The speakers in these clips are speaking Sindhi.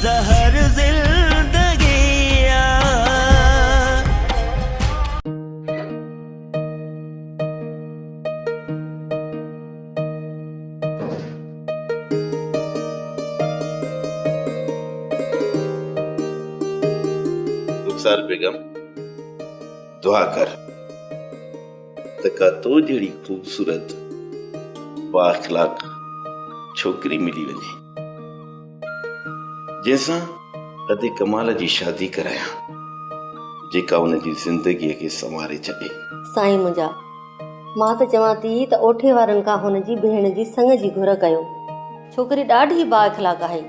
زهر زندگي آ. رخسار بيگم دعا ڪر ته ڪا تو جهڙي خوبصورت بااخلاق ڇوڪري ملي وڃي جنهن سان ادي ڪمال جي شادي ڪرايان جيڪا ان جي زندگيء کي سنواري ڇڏي. سائين منهنجا، مان ته چوان ٿي ته اوٺي وارن کان هن جي ڀيڻ جي سڱ جي گهر ڪيو. ڇوڪري ڏاڍي بااخلاق آهي.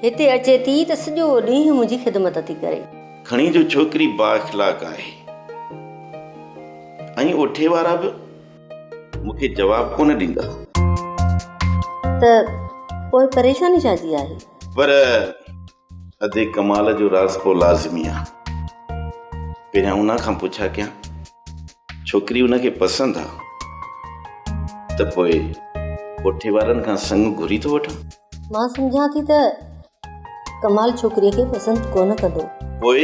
هتي اچي ٿي ته سڄو ڏينهن منهنجي خدمت ٿي ڪري. کڻي جو ڇوڪري بااخلاق آهي ۽ اوٺي وارا به مون کي جواب ڪونه ڏيندا. ته پوء پريشاني ڇا جي آهي؟ پر ادي ڪمال جو راضپو لازمي آ. پهريان ان کان پڇا ڪيان، ڇوڪري ان کي پسند آ ته پوء اوٺي وارن کان سڱ گهري ٿو وٺان. مان سمجهان ٿي ته ڪمال ڇوڪريء کي پسند ڪونه ڪندو. پوء؟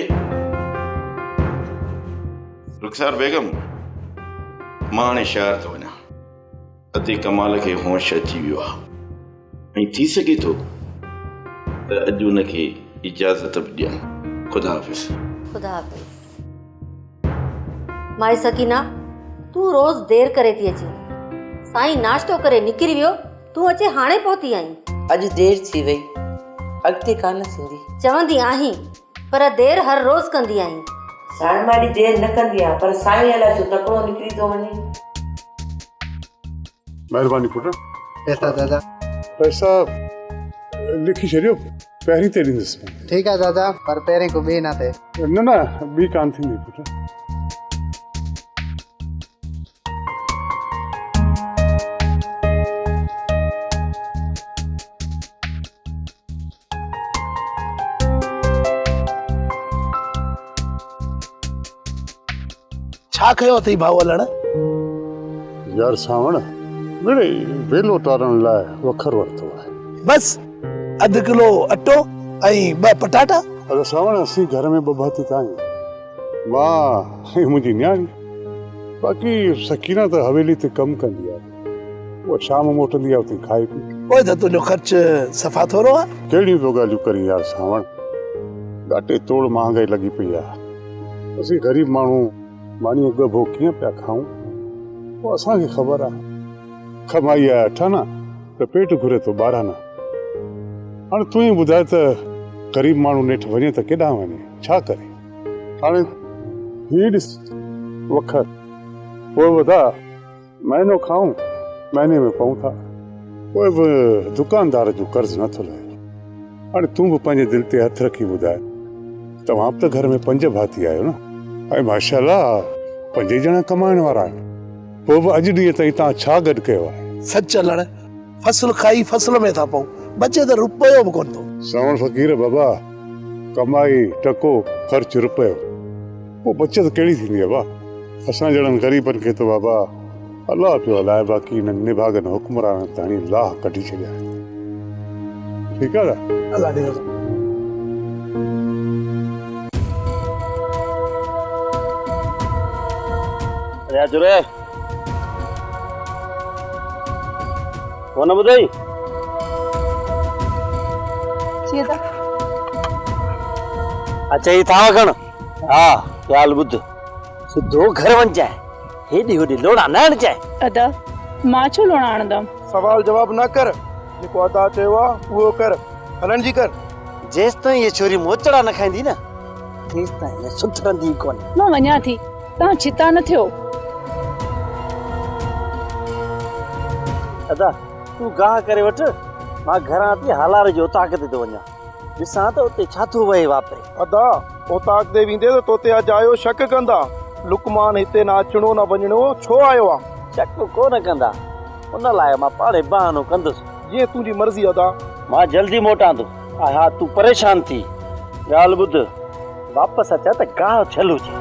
رخسار بيگم، مان هاڻي شهر ٿو وڃان. ادي ڪمال کي هوش اچي ويو آ ۽ ٿي سگهي ٿو ته اڄ ان کي اجازت به ڏيان. خدا حافظ. خدا حافظ. مائي سڪينه، تون روز دير ڪري ٿي اچين. سائين ناشتو ڪري نڪري ويو، تون اچي هاڻي پهتي آهين. اڄ دير ٿي وئي، اڳتي ڪانه ٿيندي. چوندي آهين، پر دير هر روز ڪندي آهين. ساڻ ماڏي دير نه ڪندي آهيان، پر سائين الائي ڇو تڪڙو نڪري ٿو وڃي. مهرباني پٽ. پئسا دادا. پئسا لکي ڇڏيو پهرين تي ڏيندس. ٺيڪ آ دادا پر پهرين ڪو ٻي نه ٿئي. نه نه ٻي ڪانه ٿيندي پٽ. ڇا کنيو اٿئي ڀائو علڻ؟ يار سانوڻ، مڙئي ويلو ٽارڻ لاء وکر ورتو آهي. بس اڌ ڪلو اٽو ۽ ٻه پٽاٽا. ادا سانوڻ، اسين گهر ۾ ٻه ڀاتي ته آهيون، مان ۽ منهنجي نياڻي. باقي سڪينه ته حويلي تي ڪم ڪندي آهي. اها شام موٽندي آهي اتي کائي پي. پوء ته تنهنجو خرچ صفا ٿورو آهي. ڪهڙيون پيو ڳالهيون ڪرين يار سانوڻ، ڳاٽي توڙ مهانگائي لڳي پئي آهي. اسين غريب ماڻهو مانيء ڳڀو ڪيئن پيا کائون، اها اسان کي خبر آهي. کمائي آهي اٺ آنا ته پيٽ گهري ٿو ٻارهن آنا. هاڻي تون ئي ٻڌاء ته غريب ماڻهو نيٺ وڃي ته ڪيڏانهن وڃي، ڇا ڪري؟ هاڻي هي ڏس وکر، پوء ٻڌاء مهينو کائون مهيني ۾ پئون ٿا، پوء به دڪاندار جو قرض نه ٿو لهي. هاڻي تون به پنهنجي دل تي هٿ رکي ٻڌاء، توهان به ته گهر ۾ پنج ڀاتي آهيو نه ۽ ماشاءالله پنج ئي ڄڻا ڪمائڻ وارا آهن، پوء به اڄ ڏينهن تائين توهان ڇا گڏ ڪيو آهي؟ سچ هلڻ، فصل کائي فصل ۾ ٿا پئون، بچي ته رپيو به ڪونه ٿو. سانوڻ فقير بابا، ڪمائي ٽڪو، خرچ رپيو. پوء بچت ڪهڙي ٿيندي ابا؟ اسان جهڙن غريبن کي ته بابا الله پيو هلائي باقي انهن نڀاڳن حڪمرانن ته هڻي لاهه ڪڍي ڇڏيا آهن. ٺيڪ آهي نه؟ الله ڏي رضا. ريا جري فون ٻڌئي؟ جي ادا. اچ هي ٿانو کڻ. ها ڳالهه ٻڌ، سڌو گهر وڃجانء، هيڏي هوڏي لوڙا نه هڻجانء. ادا، مان ڇو لوڙا هڻندم؟ سوال جواب نه ڪر، جيڪو ادا چيو آ اهو ڪر، هلڻ جي ڪر. جيستائين هيء ڇوري موچڙا نه کائيندي نه، تيستائين هيء سڌرندي ئي ڪونه. مان وڃان ٿي، توهان ڇتا نه ٿيو. ادا، تون گاهه ڪري وٺ، مان گهران ٿي هالار جي اوطاق تي ٿو وڃان. ڏسان ته اتي ڇا ٿو وهي واپري. ادا، اوطاق تي ويندي ته توتي اجايو شڪ ڪندا. لقمان هتي نه اچڻو نه وڃڻو ڇو آيو آ؟ شڪ ڪو نه ڪندا. ان لاء مان پاڻهي بهانو ڪندس. جيئن تنهنجي مرضي ادا. مان جلدي موٽان ٿو. ها تون پريشان ٿي. ڳالهه ٻڌ، واپس اچان ته گاهه ٿيل هجي.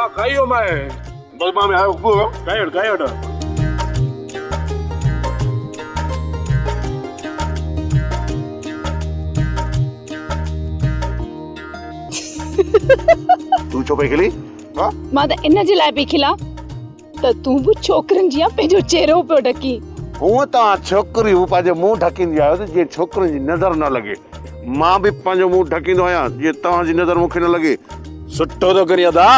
مان کائي ويو مانء. بس مان به آيو پورو. کائي وٺ کائي وٺ. تون ڇو پئي کلين؟ ها؟ مان ته ان جي لاء پئي کلان ته تون به ڇوڪرين جيان پنهنجو چهرو پيو ڍڪين. هونء توهان ڇوڪريون پنهنجو منهن ڍڪينديون آهيو ته جيئن ڇوڪرين جي نظر نه لڳي. مان به پنهنجو منهن ڍڪيندو آهيان جيئن توهان جي نظر مون کي نه لڳي. سٺو ٿو ڪرين ادا.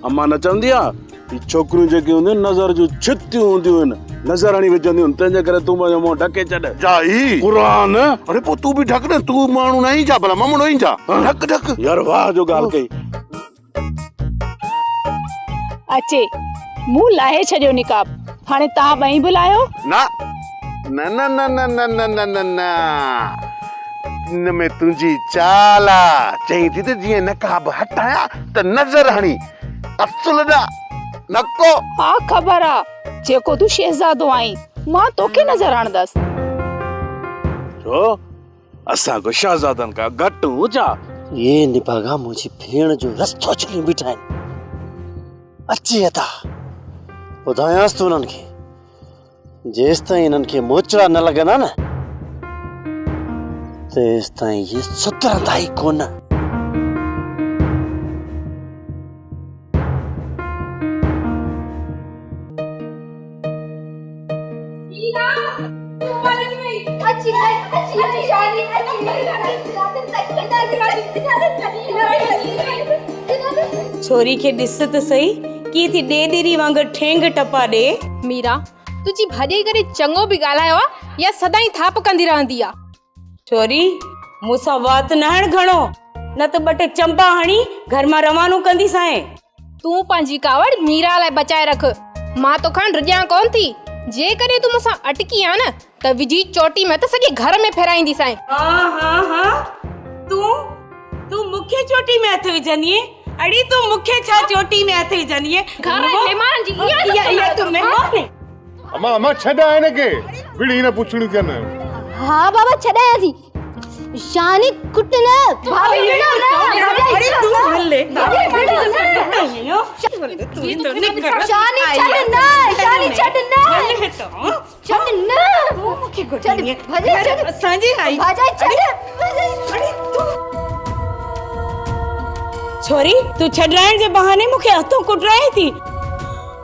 امان نه چوندي آ هي ڇوڪريون جيڪي هونديون آهن نظر جون ڇتيون هونديون آهن. نظر هڻي وجهنديون آهن تنهنجي ڪري تون پنهنجو منهن ڍڪي ڇڏ. جائي. قرآن. اڙي پوء تون به ڍڪ نه تون ماڻهو نه آهين ڇا ڀلا ممڻو آهين ڇا؟ ڍڪ ڍڪ. يار واهه جو ڳالهه ڪئي. اچي، مون لاهي ڇڏيو نقاب، هاڻي توهان ٻئي به لاهيو. نه نه نه نه نه نه نه نه نه نه ان ۾ تنهنجي چال آ، چئين ٿي ته جيئن نقاب هٽايان ته نظر هڻي، اصل نه نڪو. ها خبر آ، جيڪو تون شهزادو آهين، مان توکي نظر هڻندس. ڇو؟ اسان ڪو شهزادن کان گهٽ هون ڇا؟ اهي نڀاڳا منهنجي ڀيڻ جو رستو ڇڏيون بيٺا آهن. اچي ادا ٻڌايانس ٿو انهن کي. جيستائين انهن کي موچڙا نه لڳندا نه تيستائين اهي سڌرندا ئي ڪونه. ڇوري کي ڏس ته سهي، ڪيئن ٿي ڏيڏري وانگر ٺينگ ٽپا ڏي. ميرا، تنهنجي ڀاڄائي ڪڏهن چڱو به ڳالهايو آ يا سدائين ٿاپ ڪندي رهندي آ؟ ڇوري، مون سان وات نه هڻ گهڻو، نه ته ٻه ٽي چنبا هڻي گهر مان روانو ڪنديسانء. تون پنهنجي ڪاوڙ ميرا لاء بچائي رک. مان توکان ڊڄان ڪونه ٿي. جيڪڏهن تون مون سان اٽڪي آن نه ته وجهي چوٽي ۾ ته سڄي گهر ۾ ڦيرائينديسانء. ها ها ها، تون، تون مون کي چوٽي ۾ هٿ وجهندينء؟ اڙي تون مون کي ڇا چوٽي ۾ هٿ وجهندينء؟ گهر ۽ مهمانن جي اها عزت ڪندا آهيو. امان امان ڇڏاء هن کي وڙهي نه پڇڙيون ٿين. ها بابا ڇڏايان ٿي. شاني ڪٽ نه ڀاڀي وڙهو نه اڙي تون هل شاني ڇڏ نه شاني ڇڏ نه ڇڏ نه ڇڏ ڀاڄائي ڇڏ اسان جي آئي ڀاڄائي ڇڏ اڙي تون ڇوري تون ڇڏرائڻ جي بهاني مون کي هٿون ڪٽرائين ٿي.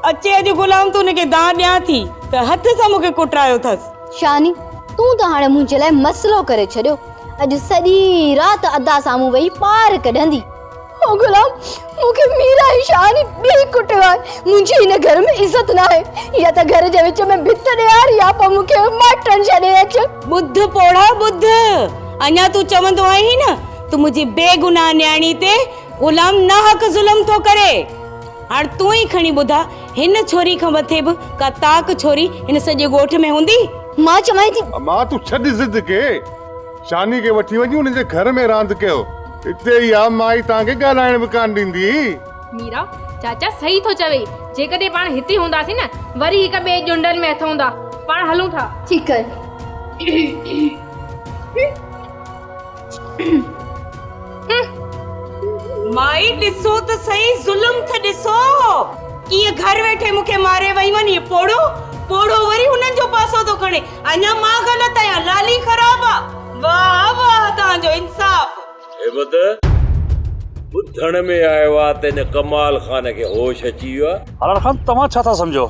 اچي اڄ غلام تون هن کي دانهن ڏيان ٿي ته هٿ سان مون کي ڪٽرايو اٿس. شاني، تون ته هاڻي منهنجي لاء مسئلو ڪري ڇڏيو. اڄ سڄي رات ادا سامهون ويهي پار ڪڍندي. او غلام، مون کي ميرا ۽ شاني ٻئي ڪٽيو آهي. منهنجي هن گهر ۾ عزت ناهي. يا ته گهر جي وچ ۾ ڀت ڏيار يا پوء مون کي مائٽن ڇڏي اچ. ٻڌ پوڙها ٻڌ، اڃا تون چوندو آهين نه ته منهنجي بيگناهه نياڻي تي غلام ناحق ظلم ٿو ڪري. هاڻ تون ئي کڻي ٻڌاء، هن ڇوري کان مٿي به ڪا طاق ڇوري هن سڄي ڳوٺ ۾ هوندي؟ مان چوانء ٿي. امان تون ڇڏ ضد کي، شاني کي وٺي وڃي هن جي گهر ۾ راند ڪيو، هتي اها مائي توهان کي ڳالهائڻ به ڪانه ڏيندي. ميرا، چاچا صحيح ٿو چوي، جيڪڏهن پاڻ هتي هونداسين نه، وري هڪ ٻئي ڄنڊن ۾ هٿ هوندا. پاڻ هلون ٿا. ٺيڪ آهي. مائي ڏسو ته سهي ظلم ته ڏسو ڪيئن گهر ويٺي مون کي ماري ويون آهن هي پوڙهو پوڙهو وري هنن جو پاسو ٿو کڻي اڃا مان غلط آهيان لالي خراب آ واهه واهه توهان جو انصاف. هيبت، ٻڌڻ ۾ آيو آ ته ان ڪمال خان کي هوش اچي ويو آ. هلال خان، توهان ڇا ٿا سمجهو؟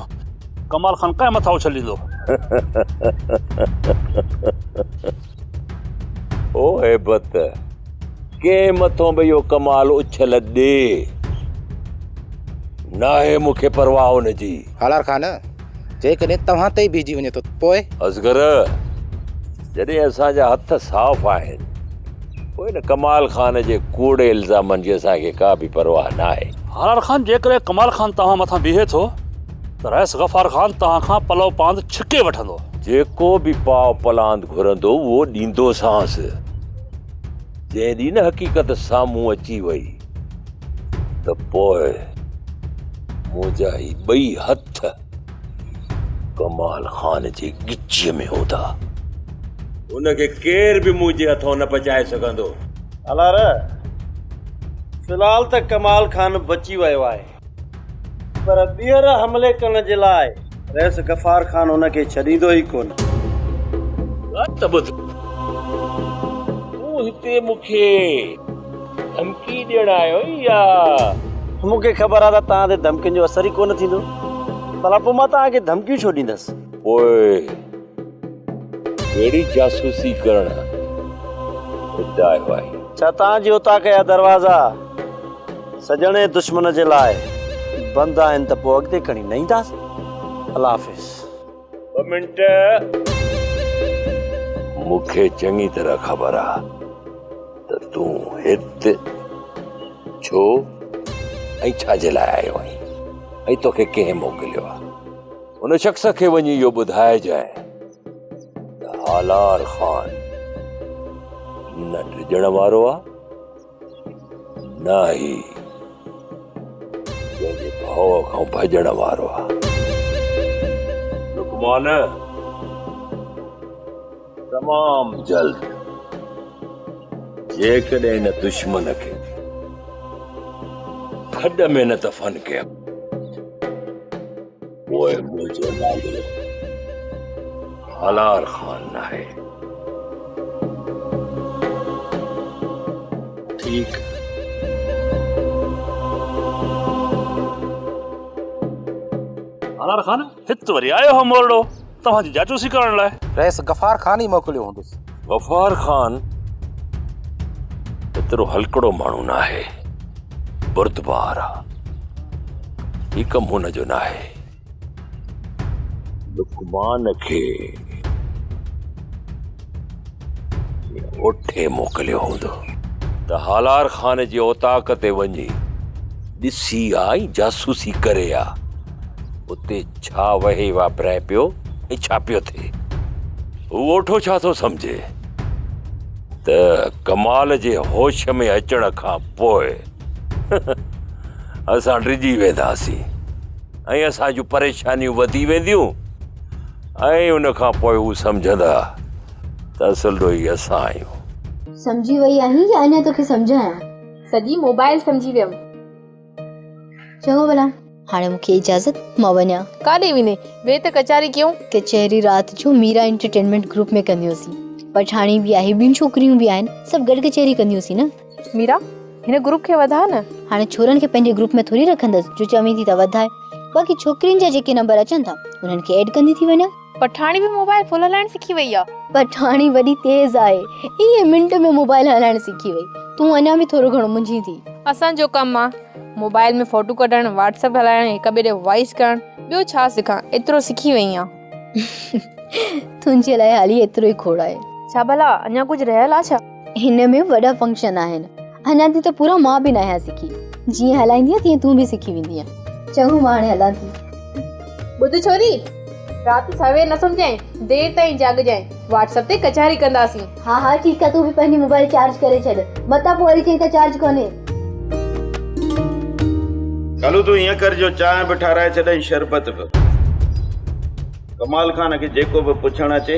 ڪمال خان ڪنهن مٿان اڇليندو؟ او هيبت، ڪنهن مٿون به اهو ڪمال اڇل ڏي، ناهي مون کي پرواهه ان جي. هالار خان، جيڪڏهن توهان تي ئي بيهجي وڃي ٿو ته پوء؟ اصغر، جڏهن اسان جا هٿ صاف آهن، پوء ان ڪمال خان جي ڪوڙي الزامن جي اسان کي ڪا به پرواهه ناهي. هالار خان، جيڪڏهن ڪمال خان توهان مٿان بيهي ٿو ته رئيس غفار خان توهان کان پلئو پاند ڇڪي وٺندو. جيڪو به پاء پلاند گهرندو اهو ڏيندوسانس. جنهن ڏينهن نه حقيقت سامهون اچي وئي ته پوء منهنجا هي ٻئي هٿ ڪمال خان جي ڳچيء ۾ هوندا. ان کي ڪير به منهنجي هٿون نه بچائي سگهندو. الار، في الحال ته ڪمال خان بچي ويو آهي. پر ٻيهر حملي ڪرڻ جي لاء رئيس غفار خان هن کي ڇڏيندو ئي ڪونه. ڳالهه ته ٻڌ. تون هتي مون کي ڌمڪي ڏيڻ آيو آهين يا. مون کي خبر آهي ته توهان تي ڌمڪين جو اثر ئي ڪونه ٿيندو. ڀلا پوء مان توهان کي ڌمڪيون ڇو ڏيندس؟ پوء ڪهڙي جاسوسي ڪرڻ هت آيو آهين؟ ڇا توهان جي اوطاق جا دروازا سڄڻ ۽ دشمن جي لاء بند آهن ته پوء اڳتي کڻي نه اينداسين. الله حافظ. ٻه منٽ. مون کي چڱي طرح خبر آ ته تون هت ڇو ۽ ڇا جي لاء آيو آهين ۽ توکي ڪنهن موڪليو آ. ان شخص کي وڃي اهو ٻڌائجانء ته هالار خان نه ڊڄڻ وارو آ نه ئي ڪنهن جي ڀؤ کان ڀڄڻ وارو آ. لقمان تمام جلد جيڪڏهن هن دشمن کي کڏ ۾ نه دفن ڪيم پوء منهنجو نالو هالار خان ناهي. ٺيڪ. هالار خان، هت وري آيو هو مورڙو توهان جي جاچوسي ڪرڻ لاء. رئيس غفار خان ئي موڪليو هوندس. غفار خان ايترو هلڪڙو ماڻهو ناهي. بردبار آ. هي ڪم هن جو ناهي. لقمان کي اوٺي موڪليو هوندو ته هالار خان جي اوطاق تي وڃي ڏسي آ ۽ جاسوسي ڪري آ اتي ڇا وهي واپرائي پيو ۽ ڇا پيو ٿئي. هو اوٺو ڇا ٿو سمجهي ته ڪمال جي هوش ۾ اچڻ کان پوء اسان ڊڄي وينداسين ۽ اسان جون پريشانيون وڌي وينديون ۽ ان کان پوء هو سمجهندا ته اصل ڏوهي اسان آهيون. سمجهي وئي آهين يا اڃا توکي سمجهايان؟ سڄي موبائل سمجهي ويم. چڱو ڀلا هاڻي مون کي اجازت مان وڃان. ڪاڏي ويندين؟ ويهه ته ڪچهري ڪيون. ڪچهري رات جو ميرا انٽرٽينمينٽ گروپ ۾ ڪنديونسين. پٺاڻي به آهي ٻيون ڇوڪريون به آهن سڀ گڏ ڪچهري ڪنديونسين نه. ميرا هن گروپ کي وڌاء نه. هاڻي ڇورن کي پنهنجي گروپ ۾ ٿوري رکندس جو چوين ٿي ته وڌاء. باقي ڇوڪرين جا جيڪي نمبر اچن ٿا انهن کي ايڊ ڪندي ٿي وڃان. پٺاڻي به موبائل فل هلائڻ سکي وئي آ. پٺاڻي وڏي تيز آهي. ائين منٽ ۾ موبائل هلائڻ سکي وئي. تون اڃا به ٿورو گهڻو منجهين ٿي. اسان جو ڪم آ موبائل ۾ فوٽو ڪڍڻ، واٽس ايپ هلائڻ، هڪ ٻئي ڏي وائس ڪرڻ، ٻيو ڇا سکان، ايترو سکي وئي آن. تنهنجي لاء حالي ايترو ئي کوڙ آهي. ڇا ڀلا اڃا ڪجهه رهيل آ ڇا؟ هن ۾ وڏا فنڪشن آهن. اڃا تائين ته پورا مان به ناهيان سکي. جيئن هلائيندينء تيئن تون به سکي ويندينء. چڱو مان هاڻي هلان ٿي. ٻڌ ڇوري، رات سوير نه سمهجانء، دير تائين جاڳجانء، واٽس اپ تي ڪچهري ڪنداسين. ها ها ٺيڪ آ، تون به پنهنجي موبائل چارج ڪري ڇڏ، متان پوء وري چئين ته چارج ڪونهي. ڪالو تون ائين ڪر جو چانهه به ٺاهرائي ڇڏ ۽ شربت به. ڪمال خان کي جيڪو به پڇڻ اچي.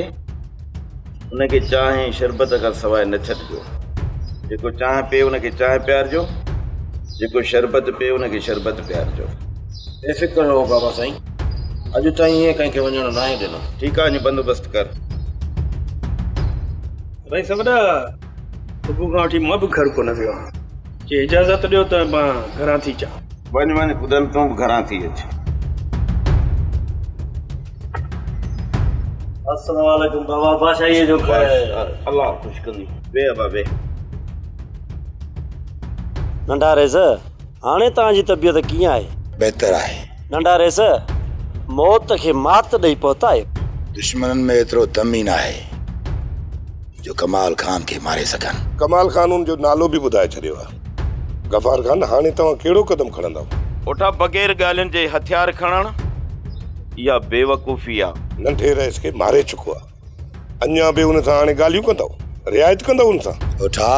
ان کي چانهه ۽ شربت کان سواء نه ڇڏجو. جيڪو چانهه پيئي ان کي چانهه پيارجو، جيڪو شربت پيئي ان کي شربت پيارجو. بي فڪر رهو بابا سائين، اڄ تائين ائين ڪنهن کي وڃڻ ناهي ڏنو. ٺيڪ آ، وڃي بندوبست ڪر. رئيس وڏا، صبح کان وٺي مان به گهر ڪونه ويو آهيان. جي اجازت ڏيو ته مان گهران ٿي اچان. وڃ وڃ خدن تون به گهران ٿي اچ. السلام عليڪم بابا بادشاهي جو خير. الله خوش ڪندي. ويهه ابا ويهه. ننڍا رئيس هاڻي توهان جي طبيعت ڪيئن آهي؟ بهتر آهي. ننڍا رئيس موت کي مات ڏئي پهتا آهيو. دشمنن ۾ ايترو دم ئي ناهي جو ڪمال خان کي ماري سگهن. ڪمال خان ان جو نالو به ٻڌائي ڇڏيو آهي. غفار خان هاڻي توهان ڪهڙو قدم کڻندؤ؟ اوٺا بغير ڳالهين جي هٿيار کڻڻ اها بيوقوفي آ. ننڍي رئيس کي ماري چڪو آ. اڃا به ان سان هاڻي ڳالهيون ڪندؤ؟ رعايت ڪندؤ ان سان؟ اوٺا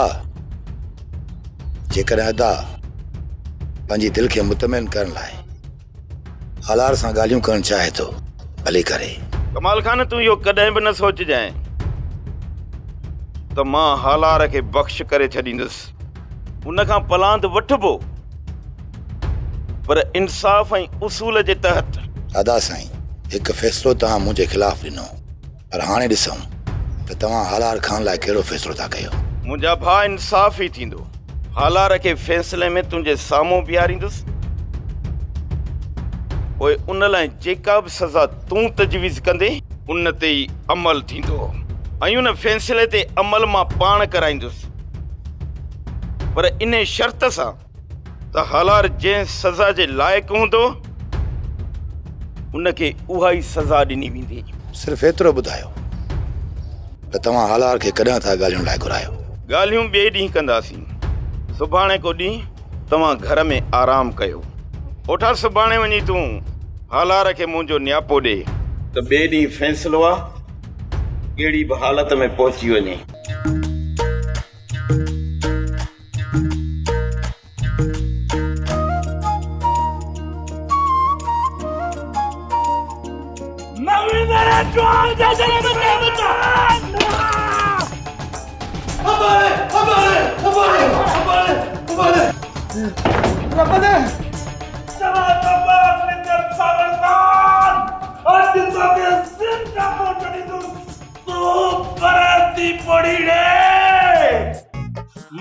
جيڪڏهن ادا پنهنجي دل کي مطمئن ڪرڻ لاء هالار سان ڳالهيون ڪرڻ چاهي ٿو، ڀلي ڪري. ڪمال خان تون اهو ڪڏهن به نه سوچجانء ته مان هالار کي بخش ڪري ڇڏيندس. ان کان پلاند وٺبو. پر انصاف ۽ اصول جي تحت. ادا سائين، هڪ فيصلو توهان منهنجي خلاف ڏنو، پر هاڻي ڏسون ته توهان هالار خان لاء ڪهڙو فيصلو ٿا ڪيو. منهنجا ڀاء انصاف ئي ٿيندو. هالار کي فيصلي ۾ تنهنجي سامهون بيهاريندس، پوء ان لاء جيڪا به سزا تون تجويز ڪندين، ان تي ئي عمل ٿيندو ۽ ان فيصلي تي عمل مان پاڻ ڪرائيندس، پر انهي شرط سان ته هالار جنهن سزا جي لائق هوندو، ان کي اها ئي سزا ڏني ويندي. صرف ايترو ٻڌايو ته توهان هالار کي ڪڏهن ٿا ڳالهين لاء گهرايو؟ ڳالهيون ٻئي ڏينهن ڪنداسين. سڀاڻي ڪو ڏينهن توهان گهر ۾ آرام ڪيو. اوٺا سڀاڻي وڃي تون هالار کي منهنجو نياپو ڏي. ته ٻئي ڏينهن فيصلو آ، ڪهڙي به حالت ۾ پهچي وڃي.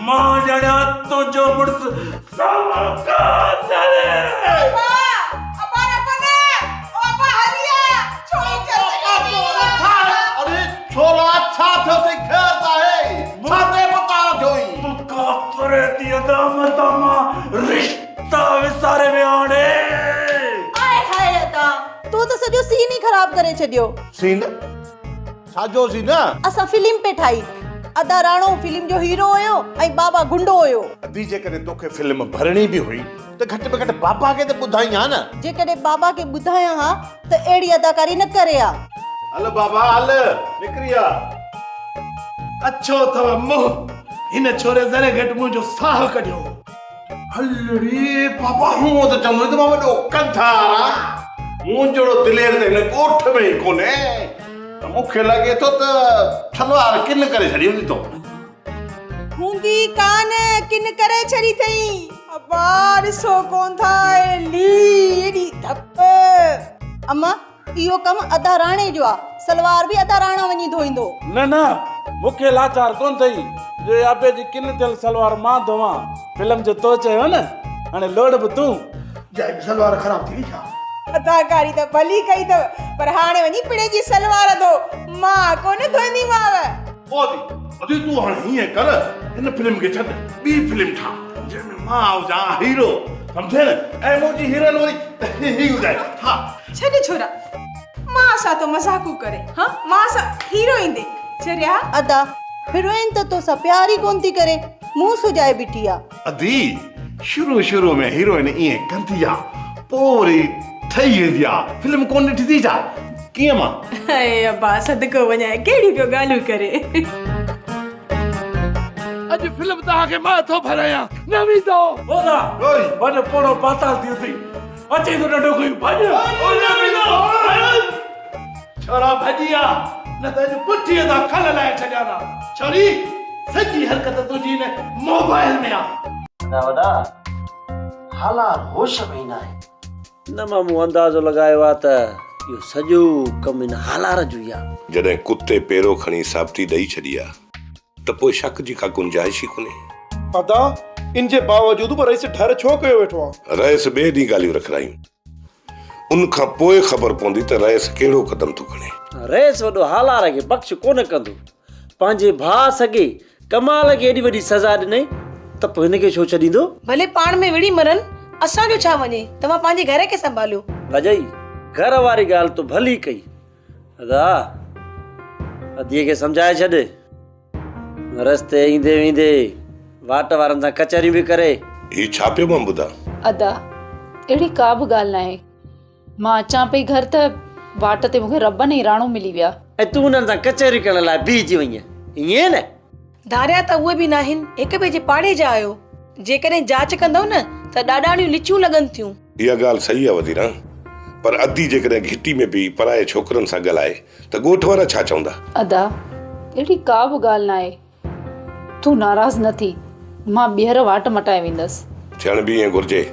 مان ڄاڻان تنهنجو مڙس سانوڻ خان آهي. ابا ابا ربن او ابا هلي آ ڇوري چرچ کان پيئي اڙي ڇورا ڇا ٿيو اٿئي خير ته آهي ڇا تي پتار ٿيو آهين. مون کان پري ٿي ادا متان مان رشتا وساري ويهان ڙي. آء هاء ادا تو ته سڄو سين ئي خراب ڪري ڇڏيو. سين؟ ڇا جو سين؟ اسان فلم پئي ٺاهي. ادا راڻو فلم جو هيرو هيو ۽ بابا گنڊو هيو. ادي جيڪڏهن توکي فلم ڀرڻي به هئي ته گهٽ ۾ گهٽ بابا کي ته ٻڌائين ها نه. جيڪڏهن بابا کي ٻڌايان ها ته اهڙي اداڪاري نه ڪري ها. هل بابا هل نڪري آ. اڇو اٿو منهن. هن ڇوري ذري گهٽ منهنجو ساهه ڪڍيو هو. هل ڙي بابا هونء ته چوندو هئين ته مان وڏو ڪنڌار آ. مون جهڙو دلير ته هن ڳوٺ ۾ ئي ڪونهي. ته مون کي لڳي ٿو ته سلوار ڪن ڪري ڇڏي هوندي تو. هوندي ڪانه، ڪن ڪري ڇڏي اٿئي. ابا ڏسو ڪونه ٿا لي ايڏي ڌپ. اما اهو ڪم ادا راڻي جو آ، سلوار به ادا راڻا وڃي ڌوئيندو. نه نه مون کي لاچار ڪونه اٿئي جو اها ابي جي ڪن ٿيل سلوار مان ڌوئان. فلم جو تو چيو نه، هاڻي لوڙ به تون. جائي به سلوار خراب ٿي وئي ڇا؟ اداڪاري ته ڀلي ڪئي اٿو، پر هاڻي وڃي پڻهين جي سلوار ڌو، مان ڪونه ڌوئينديمانو. او ادي، ادي تون هاڻي هيئن ڪر، هن فلم کي ڇڏ، ٻي فلم ٺاهه، جنهن ۾ مان هجان هيرو، سمجهين نه؟ ۽ منهنجي هيروئن وري هي هجائي، ها. ڇڏ ڇورا، مان سان ٿو مذاقون ڪرين، ها، مان سان هيرو ايندي، چريا. ادا، هيروئن ته توسان پيار ئي ڪونه ٿي ڪري، منهن سجائي بيٺي آ. ادي، شروع شروع ۾ هيروئن ائين ڪندي آ، پوء وري ٺهي ويندي آ. فلم ڪونه ڏٺي اٿئي ڇا؟ ڪيئن مان؟ اي ابا، صدقو وڃانء، ڪهڙيون پيو ڳالهيون ڪرين. اڄ فلم توهان کي مان ٿو ڀرايان، نه ويندؤ. اودا، وڏ پوڙهو پاتال ٿي اٿئي. اچي ٿو ڏنڊو کڻي ڀڄ. ڇورا ڀڄي آ نه ته اڄ پٺيء تان کل لاهي ڇڏيان ها. ڇوري سڄي حرڪت تنهنجي هن موبائل ۾ آ. ادا وڏا هالار هوش ۾ ئي ناهي. نه مان مون اندازو لڳايو آ ته اهو سڄو ڪم هن هالار جو ئي آ. جڏهن ڪتي پيرو کڻي ثابتي ڏئي ڇڏي آ ته پوء شڪ جي ڪا گنجائش ئي ڪونهي. ادا ان جي باوجود به رئيس ڍر ڇو ڪيو ويٺو آ؟ رئيس ٻئي ڏينهن ڳالهيون رکرايون. ان کان پوء خبر پوندي ته رئيس ڪهڙو قدم ٿو کڻي. رئيس وڏو هالار کي بخش ڪونه ڪندو. پنهنجي ڀاء سڳي ڪمال کي ايڏي وڏي سزا ڏنائين ته پوء هن کي ڇو ڇڏيندو؟ ڀلي پاڻ ۾ وڙهي مرن، اسان جو ڇا وڃي، توهان پنهنجي گهر کي سنڀاليو. ڀاڄائي، گهر واري ڳالهه تو ڀلي ڪئي. ادا، اديء کي سمجهائي ڇڏ. رستي ايندي ويندي واٽ وارن سان ڪچهريون به ڪري. هي ڇا پيو مان ٻڌان؟ ادا، اهڙي ڪا به ڳالهه ناهي. مان اچان پئي گهر ته واٽ تي مون کي ربن ۽ راڻو ملي ويا. ۽ تون انهن سان ڪچهري ڪرڻ لاء بيهجي وئينء، ائين نه؟ ڌاريا ته اهي به ناهن، هڪ ٻئي جي پاڙي جا آهيو. جيڪڏهن جاچ ڪندؤ نه ته ڏاڏاڻيون لچيون لڳن ٿيون. اها ڳالهه صحيح آهي وزيران، پر ادي جيڪڏهن گهٽي ۾ بيهي پرائي ڇوڪرن سان ڳالهائي ته ڳوٺ وارا ڇا چوندا؟ ادا، اهڙي ڪا به ڳالهه ناهي. تون ناراض نه ٿي، مان ٻيهر واٽ مٽائي ويندس. ٿيڻ به ائين گهرجي.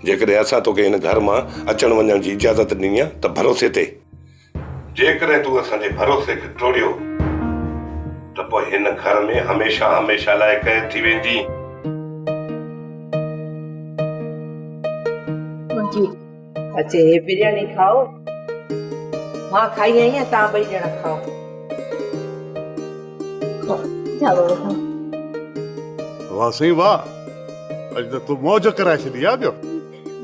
جيڪڏهن اسان توکي هن گهر مان اچڻ وڃڻ جي اجازت ڏني آ ته ڀروسي تي. جيڪڏهن تون اسان جي ڀروسي کي ٽوڙيو ته پوء هن گهر ۾ هميشه هميشه لاء قيد ٿي ويندين. اچي هي برياني کائو. مان کائي آئي آهيان توهان ٻئي ڄڻا کائو. جا بابا کائو. واه سائين واه اڄ ته تو موج ڪرائي ڇڏي آ ٻيو.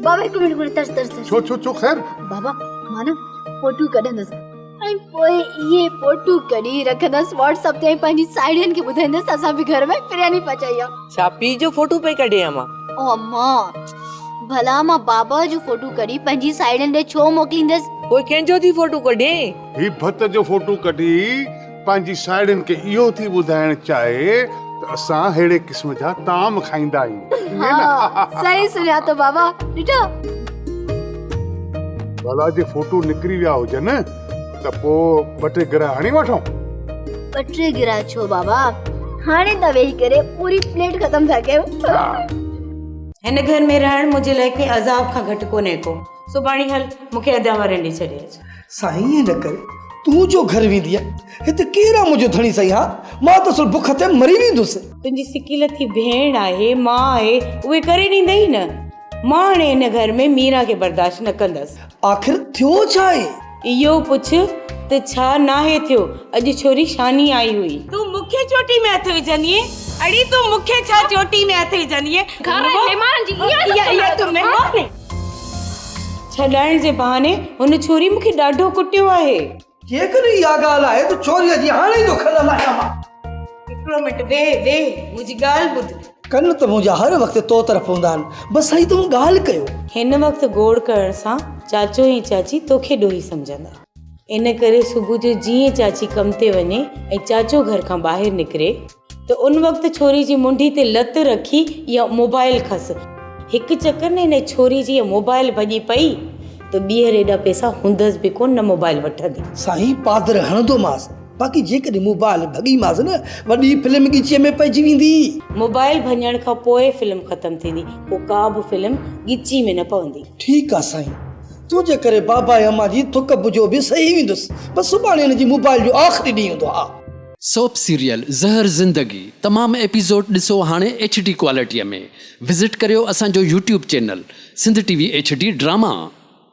بابا هڪ منٽ هڪ منٽ ترس ترس ترس. ڇو ڇو ڇو خير؟ بابا مان نه فوٽو ڪڍندس ۽ پوء اهي فوٽو ڪڍي رکندس واٽس اپ تي ۽ پنهنجي ساهيڙين کي ٻڌائيندس ته اسان به گهر ۾ برياني پچائي آ. ڇا پيء جو فوٽو پئي ڪڍين امان؟ او امان ڀلا مان بابا جو فوٽو ڪڍي پنهنجي ساهيڙين ڏي ڇو موڪليندس؟ پوء ڪنهن جو ٿي فوٽو ڪڍين؟ هي ڀت جو فوٽو ڪڍي پنهنجي ساهيڙين کي اهو ٿي ٻڌائڻ چاهي ته اسان ههڙي قسم جا طعام کائيندا آهيون. ائين نه؟ ها صحيح سڃاتو بابا ڏٺو. ڀلا جي فوٽو نڪري ويا هجن ته پوء ٻه ٽي گرهه هڻي وٺون. ٻه ٽي گرهه ڇو بابا هاڻي ته ويهي ڪري پوري پليٽ ختم ٿا ڪيون. هن گهر ۾ رهڻ منهنجي لاء ڪنهن عذاب کان گهٽ ڪونهي ڪو. سڀاڻي هل مون کي ادا وارن ڏي ڇڏي اچ. سائين ائين نه ڪر، تون جو گهر ويندينء، هت ڪير آ منهنجو ڌڻي سائين ها، مان ته اصل بک تي مري ويندس. تنهنجي سڪي لٿي ڀيڻ آهي، ماء آهي، اهي ڪري ڏيندئي نه. مان هاڻي هن گهر ۾ ميران کي برداشت نه ڪندس. آخر ٿيو ڇا آهي؟ اهو پڇ ته ڇا ناهي ٿيو، اڄ ڇوري شاني آئي هئي. تون مون کي چوٽي ۾ هٿ وجهندينء؟ اڙي تون مون کي ڇا چوٽي ۾ هٿ وجهندينء؟ گهر ۽ مهمانن جي اها عزت ڪندا اها تون مهمان ڇڏائڻ جي بهاني هن ڇوري مون کي ڏاڍو ڪٽيو آهي. جيڪڏهن اها ڳالهه آهي ته ڇوريء جي هاڻي ئي ٿو کل لاهيان مان. هڪڙو منٽ ويهه ويهه منهنجي ڳالهه ٻڌ. ڪن ته منهنجا هر وقت تو طرف هوندا آهن. بس سائين تون ڳالهه ڪيو. هن وقت گوڙ ڪرڻ سان چاچو ۽ چاچي توکي ڏوهي سمجهندا. ان ڪري صبح جو جيئن چاچي ڪم تي وڃي ۽ چاچو گهر کان ٻاهر نڪري ته ان وقت ڇوري جي منڍي تي لت رکي اها موبائل کس. هڪ چڪر نه ان ڇوري جي اها موبائل ڀڄي پئي ته ٻيهر ايڏا پئسا هوندس به ڪونه نه موبائل وٺندي. سائين پادر هڻندومانس باقي جيڪڏهن موبائل ڀڳيمانس نه وڏي فلم ڳچيء ۾ پئجي ويندي. موبائل ڀڃڻ کان پوء فلم ختم ٿيندي پوء ڪا به فلم ڳچي ۾ نه پوندي. ٺيڪ آ سائين تنهنجي ڪري بابا ۽ امان جي ٿڪ بجو به سهي ويندس بس سڀاڻي هن جي موبائل جو آخري ڏينهن هوندو ها. سوپ سيريل زهر زندگي تمام ايپيسوڊ ڏسو هاڻي ايڇ ڊي ڪوالٽيء ۾ وزٽ ڪريو اسان جو YouTube channel Sindh T V H D drama.